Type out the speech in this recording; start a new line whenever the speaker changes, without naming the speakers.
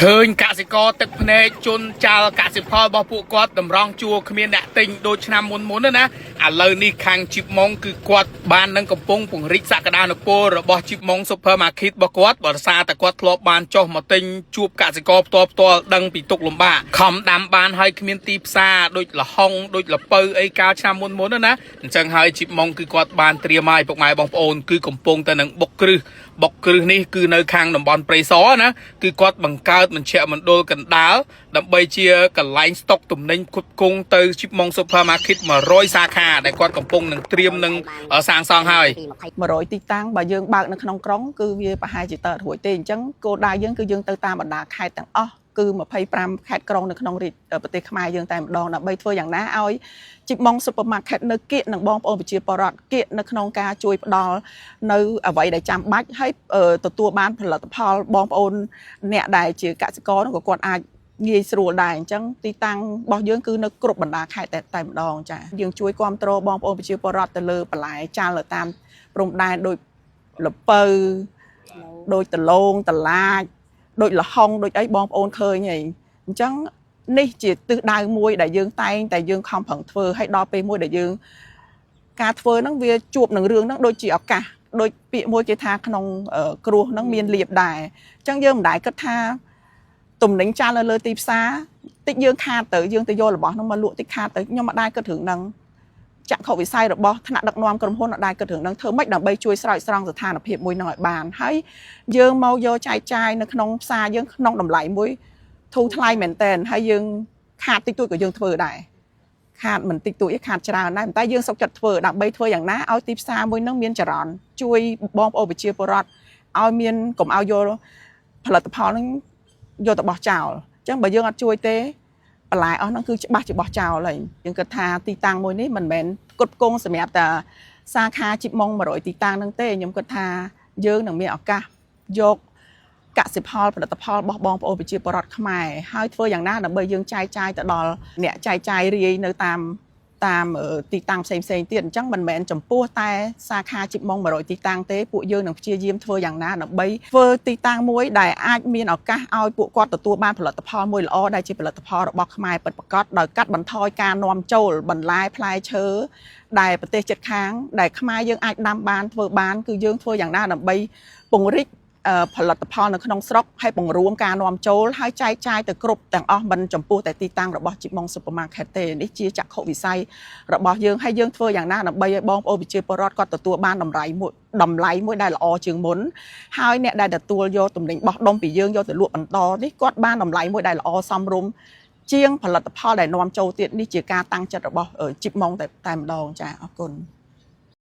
ឃើញកសិករទឹកភ្នែកជន់ចាល់កសិផលរបស់ពួកគាត់តម្រង់ជួរគ្មានអ្នកទិញដូចឆ្នាំមុនមុនណាណាឥឡូវនេះខាងជីបម៉ុងគឺគាត់បាននឹងកំពុងពង្រីកសក្តានុពលរបស់ជីបម៉ុង Supermarket របស់គាត់បើសារតែគាត់ធ្លាប់បានចុះមកទិញជួបកសិករផ្ទាល់ផ្ទាល់ដឹងពីទុកលំបាកខំដាំបានហើយគ្មានទីផ្សារដូចលហុងដូចលពៅអីកាលឆ្នាំមុនមុនណាអញ្ចឹងហើយជីបម៉ុងគឺគាត់បានត្រៀមហើយពុកម៉ែបងប្អូនគឺកំពុងតែនឹងបុកគ្រឹះបុកគ្រឹះនេះគឺនៅខាងតំបន់ព្រៃសរណាគឺគាត់បង្កើតមជ្ឈមណ្ឌលកណ្ដាលដើម្បីជាកន្លែងស្តុកទំនិញផ្គត់ផ្គង់ទៅជីបម៉ុង Supermarket 100សាខាដែលគាត់កំពុងនឹងត្រៀមនឹងសាងសង់ហើយ
100ទីតាំងបើយើងបើកនៅក្នុងក្រុងគឺវាប្រហែលជាទៅអត់រួចទេអញ្ចឹងគោលដៅយើងគឺយើងទៅតាមបណ្ដាខេត្តទាំងអស់គឺ25ខេត្តក្រុងនៅក្នុងរាជប្រទេសខ្មែរយើងតែម្ដងដើម្បីធ្វើយ៉ាងណាឲ្យជីបម៉ុង Supermarket នៅគៀកនឹងបងប្អូនប្រជាពលរដ្ឋគៀកនៅក្នុងការជួយផ្ដល់នៅអ្វីដែលចាំបាច់ហើយទទួលបានផលិតផលបងប្អូនអ្នកដែលជាកសិករនោះក៏គាត់អាចងាយស្រួលដែរអញ្ចឹងទីតាំងរបស់យើងគឺនៅគ្រប់បណ្ដាខេត្តតែតែម្ដងចាយើងជួយគ្រប់គ្រងបងប្អូនប្រជាពលរដ្ឋទៅលើបន្លែចាល់ទៅតាមព្រំដែនដូចលពៅដូចដលងតឡាចដូចលហុងដូចអីបងប្អូនឃើញហីអញ្ចឹងនេះជាទិសដៅមួយដែលយើងតែងតែយើងខំប្រឹងធ្វើឲ្យដល់ពេលមួយដែលយើងការធ្វើហ្នឹងវាជួបនឹងរឿងហ្នឹងដូចជាឱកាសដូចពាក្យមួយគេថាក្នុងគ្រោះហ្នឹងមានលៀបដែរអញ្ចឹងយើងមិនដែលគិតថាទំនិញចាល់នៅលើទីផ្សារតិចយើងខាតទៅយើងទៅយករបស់ហ្នឹងមកលក់តិចខាតទៅខ្ញុំមិនដែលគិតរឿងហ្នឹងចក្ខុវិស័យរបស់ថ្នាក់ដឹកនាំក្រុមហ៊ុនអត់ដែលគិតរឿងហ្នឹងធ្វើម៉េចដើម្បីជួយស្រោចស្រង់ស្ថានភាពមួយហ្នឹងឲ្យបានហើយយើងមកយកចែកចាយនៅក្នុងផ្សារយើងក្នុងតម្លៃមួយធូរថ្លៃមែនតើហើយយើងខាតតិចតួចក៏យើងធ្វើដែរខាតមិនតិចតួចទេខាតច្រើនដែរតែយើងសុខចិត្តធ្វើដើម្បីធ្វើយ៉ាងណាឲ្យទីផ្សារមួយហ្នឹងមានចរន្តជួយបងប្អូនប្រជាពលរដ្ឋឲ្យមានកុំឲ្យយកផលិតផលហ្នឹងយកទៅបោះចោលអញ្ចឹងបើយើងអត់ជួយទេបន្លែអស់ហ្នឹងគឺច្បាស់ជាបោះចោលហើយយើងគិតថាទីតាំងមួយនេះមិនមែនផ្គត់ផ្គង់សម្រាប់តែសាខាជីបម៉ុង100ទីតាំងហ្នឹងទេខ្ញុំគិតថាយើងនឹងមានឱកាសយកកសិផលផលិតផលរបស់បងប្អូនប្រជាពលរដ្ឋខ្មែរហើយធ្វើយ៉ាងណាដើម្បីយើងចែកចាយទៅដល់អ្នកចែកចាយរាយនៅតាមតាមទីតាំងផ្សេងផ្សេងទៀតអញ្ចឹងមិនមែនចំពោះតែសាខាជីបម៉ុង100ទីតាំងទេពួកយើងនឹងព្យាយាមធ្វើយ៉ាងណាដើម្បីធ្វើទីតាំងមួយដែលអាចមានឱកាសឲ្យពួកគាត់ទទួលបានផលិតផលមួយល្អដែលជាផលិតផលរបស់ខ្មែរពិតប្រាកដដោយកាត់បន្ថយការនាំចូលបន្លែផ្លែឈើដែលប្រទេសជិតខាងដែលខ្មែរយើងអាចដាំបានធ្វើបានគឺយើងធ្វើយ៉ាងណាដើម្បីពង្រីកផលិតផលនៅក្នុងស្រុកហើយបង្រួមការនាំចូលហើយចែកចាយទៅគ្រប់ទាំងអស់មិនចំពោះតែទីតាំងរបស់ជីបម៉ុង Supermarket ទេនេះជាចក្ខុវិស័យរបស់យើងហើយយើងធ្វើយ៉ាងណាដើម្បីឲ្យបងប្អូនប្រជាពលរដ្ឋគាត់ទទួលបានតម្លៃមួយតម្លៃមួយដែលល្អជាងមុនហើយអ្នកដែលទទួលយកទំនិញបោះដុំពីយើងយកទៅលក់បន្តនេះគាត់បានតម្លៃមួយដែលល្អសមរម្យជាងផលិតផលដែលនាំចូលទៀតនេះជាការតាំងចិត្តរបស់ជីបម៉ុងតែតែម្ដងចាអរគុណ។